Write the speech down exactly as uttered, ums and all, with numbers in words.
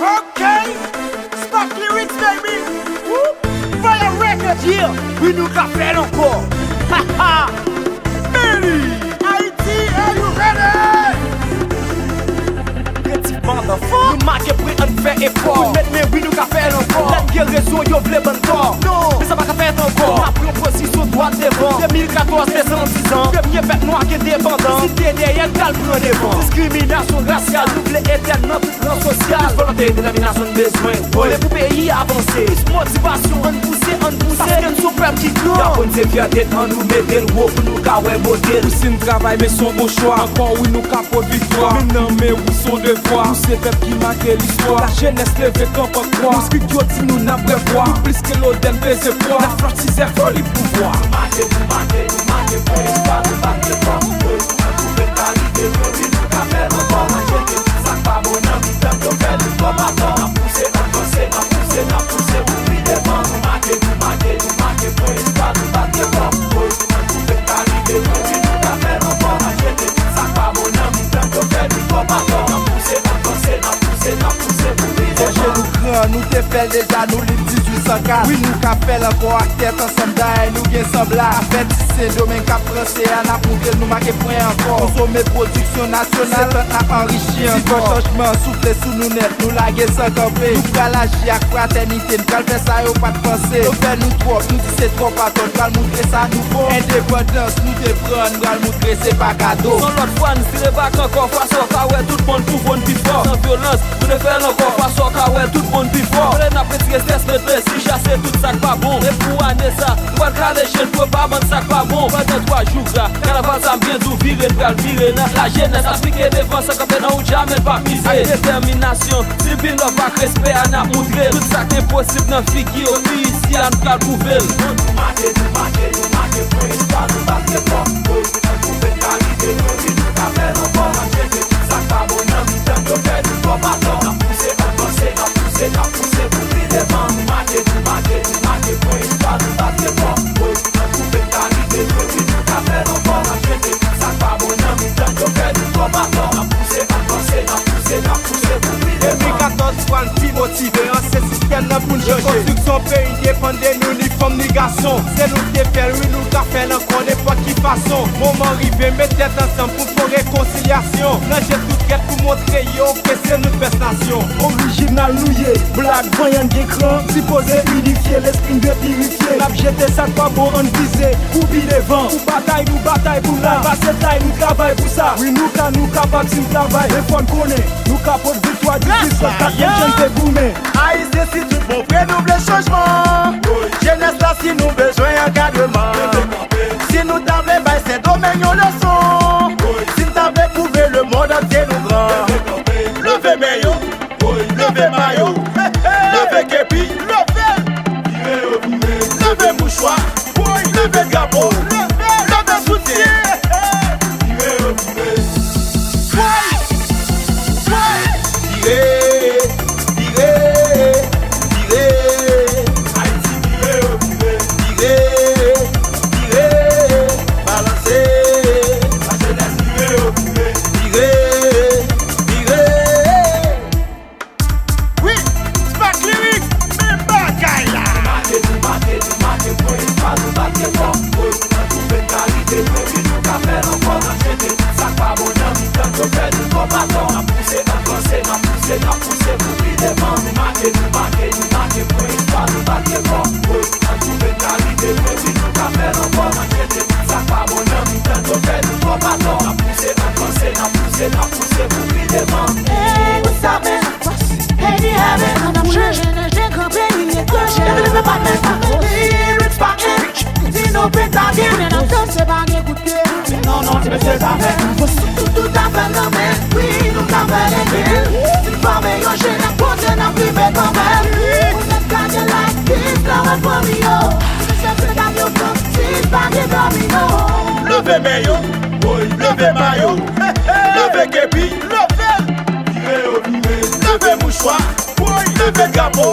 Ok! Spark Lyrics, baby! Woo! Fire Records, yeah! Wi, nou ka fè l ankò! Ha, ha! Many! Haiti, are you ready? Kredi pandan fò. Nou make pwen, ann fè efò. Pou n met men, wi, nou ka fè l ankò. Lè n gen rezon, yo vle ban n tò. Non, men sa pa ka fèt ankò. N ap pran pozisyon dwat devan. De mil katòz, desann dizan. Premye pèp nwa k endepandan. Site dèyè n pral pran devan. Diskriminasyon rasyal, nou vle etèn nan tout ran sosyal. Plis volonte, detèminasyon n bezwen. Woy. Men pou peyi avanse. Plis motivasyon, ann pouse, ann pouse. Paske n se yon pèp ki gran. Gabon se fyète, ann nou mete l wo pou nou ka wè bote l. Wi, si n travay, men se yon bon chwa. Ankò, wi, nou ka pot viktwa. Men nan men, wi, se yon devwa. Nou se pèp ki make listwa. Lajenès leve kanpe an kwa. Mizik yo di nou n ap revwa. Nou plis ke lodè n peze pwa. N ap flanchizè foli pouvwa. Nou make, nou make, nou make pwen, pa nou make fò. Wi, nou twouve kalite, wi, nou ka fè l ankò. N ap jete tout sa k pa bon nan mitan yo, fè nou twò patò. N ap pouse, n ap vanse, n ap pouse, n ap pouse pou pi devan. Nou make, nou make, nou make pwen, pa nou make fò. Wi, nou twouve kalite, wi, nou ka fè l ankò. N ap jete tout sa k pa bon nan mitan yo, fè nou twò patò. N ap pouse, n ap vanse, n ap pouse, n ap pouse pou pi devan. Fò je nou gran, nou te fè l deja, nou lib dizuit san kat. Wi, nou ka fè l ankò ak tèt ansanm, dayè nou gen sanblab. Avèti Sendomeng k ap pran se a, n ap moutre l, nou make pwen ankò. Konsome pwodiksyon nasyonal, se tan n ap anrichi ankò. Ti van chanjman soufle sou nou nèt, nou lage san kanpe. Nou pral aji ak fratènite, n pral fè sa yo pa t panse. Yo fè nou twòp, nou di se twòp atò, n pral moutre sa nou vo. Endepandans nou te pran, n pral moutre se pa kado. Yon lòt fwa, n si debake ankò, fwa sa w ka wè tout moun pou fò n pi fò. San vyolans, nou te fè l ankò, fwa sa w ka wè tout moun pi fò. Kote n ap retire estrès, met plezi, chase tout sa k pa bon. E pou ane sa, nou pral kale je n pou yo pa ban n sa k pa bon. Pandan twa jou gra, kanaval sa m byen di w vire, n pral vire. Nan lajenès ap pike devan, san kanpe nan wout, jamè n p ap mize. Ak detèminasyon, si bin lòv ak respè a n ap moutre. Tout sa k enposib nan figi yo, wi, isi a n pral pwouve l. Nou make, nou make, nou make pwen, istwa nou make fò. Wi, nou twouve kalite, nou di nou ka fè l ankò. N ap jete tout sa k pa bon nan mitan yo, fè nou twò patò. N ap pouse, n ap vanse, n ap pouse, n ap pouse pou pi devan. Nou make, nou make, nou make pwen, istwa nou make fò. Wi, nou twouve kalite, nou di nou ka fè l ankò. N ap jete tout sa k pa bon nan mitan yo, fè nou twò patò. N ap pouse, n ap vanse, n ap pouse, n ap pouse pou pi devan. De mil katòz fwa n pi motive, an se sistèm nan pou n chanje. Rekonstriksyon peyi depann de nou, ni fanm ni gason. Se nou k te fè l, wi, nou ka fè l ankò nenpòt ki fason. Moman rive, met tèt ansanm pou n fè yon rekonsilyasyon. Ranje tout trèt pou montre yo ke se nou k fè nasyon. Orijinal nou ye, blak vanyan gen kran. Sipoze inifye, lespri n dwe pirifye. N ap jete sa k pa bon, ann vize pou pi devan. Pou batay nou batay pou n la, pa se tay nou travay pou sa. Wi, nou ka, nou kapab si n travay. Men fò n konnen, nou ka pot viktwa dizuit san kat, menm jan n te goumen. Ayisyen, si tout bon vre nou vle chanjman, jenès la, si nou bezwen ankadreman, si nou ta vle bay Sendomeng yon leson, si n ta vle pwouve lemonn antye nou gran, leve men yo, leve mayo, leve kepi, leve mouchwa, leve drapo, leve soutyen. Vire, vire, vire, vire. Ayiti vire, vire, vire, vire. Balanse. Lajenès vire, vire, vire, vire. Wi, Spark Lyrics, men bagay la. Nou make, nou make, nou make pwen, istwa nou make fò. Wi, nou twouve kalite, wi, nou ka fè l ankò. N ap jete tout sa k pa bon nan mitan yo, fè nou twò patò. N ap pouse, n ap vanse, n ap pouse, n ap pouse pou pi devan. Nou make, nou make, nou make pwen, istwa nou make fò. Wi, nou twouve kalite, wi, nou ka fè l ankò. N ap jete tout sa k pa bon nan mitan yo, fè nou twò patò. N ap pouse, n ap vanse, n ap pouse, n ap pouse pou pi devan. Ey, ou sabe, Haiti heaven, an ap chanje nan jen kanpe, li etranje. Leve, leve, pa men sa. Lyrics pa en, di nou peta byen. Men nan danse pa gen kout pye. Non, non, ti mesye zafè. Tout, tout, tout afè nan men, wi, nou ka fè l byen. Si n fòme yon jen, n ap monte, n ap rive kanmenm. Pou nèg ka gen like, dislike, like, fòmi yo. Ti mesye peta byen, si pa gen domino. Leve men yo, leve mayo, leve kepi, leve. Vire yo vire. Leve mouchwa. Leve drapo.